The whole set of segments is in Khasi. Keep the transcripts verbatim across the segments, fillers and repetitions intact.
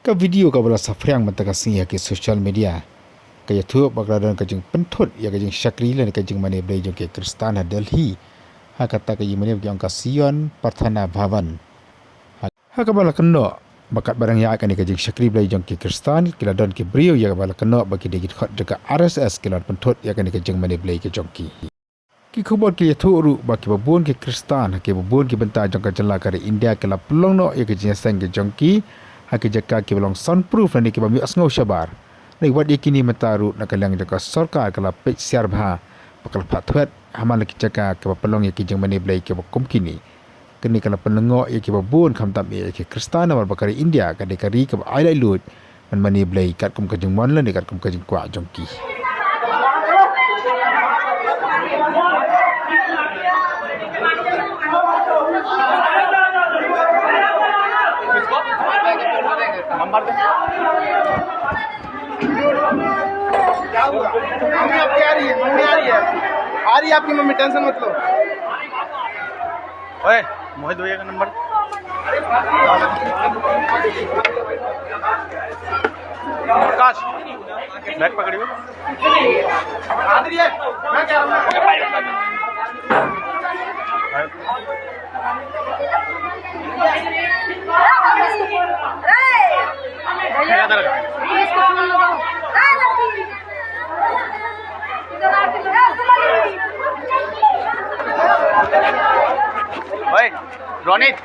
Ka video kaba la saphriang mynta ka sngi ha ki social media ka ïathuh ba ka la don ka jingpynthut ïa ka jingshakri lane ka jingmane Blei jong ki Khristan ha Delhi, ha kata ka ïingmane ba ki ong ka Sion Prarthana Bhavan. Ha, ha kaba la kynnoh ba katba dang ïaid kane ka jingshakri Blei jong ki Khristan, ki la don ki briew ïa kaba la kynnoh ba ki dei ki dkhot jong ka R S S ki la pynthut ïa kane ka jingmane Blei ka jong ki. Ki khubor ki ïathuh ruh ba kiba bun ki Khristan ha kiba bun ki bynta jong ka jylla ka ri India ki la pynlong noh ïa ki jingïaseng ki jong ki ha ki jaka kiba long soundproof lane kiba ym ïohsngew shabar. Lane wat ïa kine mynta ruh na ka liang jong ka sorkar ka la peit siar bha ba ka la phah thwet ha man la ki jaka kiba pynlong ïa ki jingmane Blei kiba kum kine. Kane ka la pynlyngngoh ïa kiba bun, khamtam ïa ki Khristan, namar ba ka ri India ka dei ka ri kaba ai laitluid ban mane Blei katkum ka jingmon lane katkum ka jingkwah jong ki. क्या हुआ? मम्मी आपकी आ रही है, मम्मी आ रही है। आ रही है आपकी मम्मी, टेंशन मत लो। ओए, मोहित भैया का नंबर। प्रकाश, बैग पकड़ियो। ओए, रोनित।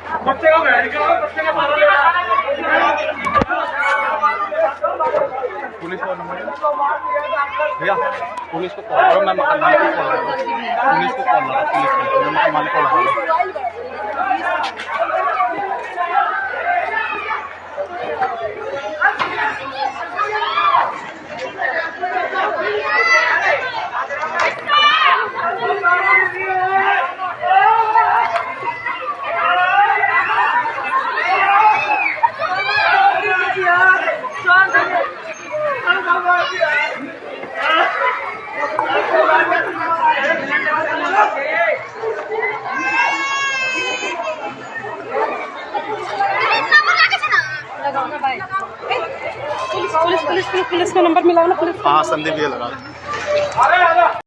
पुलिस को नंबर। भैया, पुलिस को कॉल करो, मैं मकान मालिक को कॉल करूँ। पुलिस को कॉल लगा, पुलिस को, मैं मकान मालिक को लगा। पुलिस, पुलिस, पुलिस, पुलिस, पुलिस को नंबर मिलाओ ना, पुलिस को। हाँ, संदीप, ये लगा।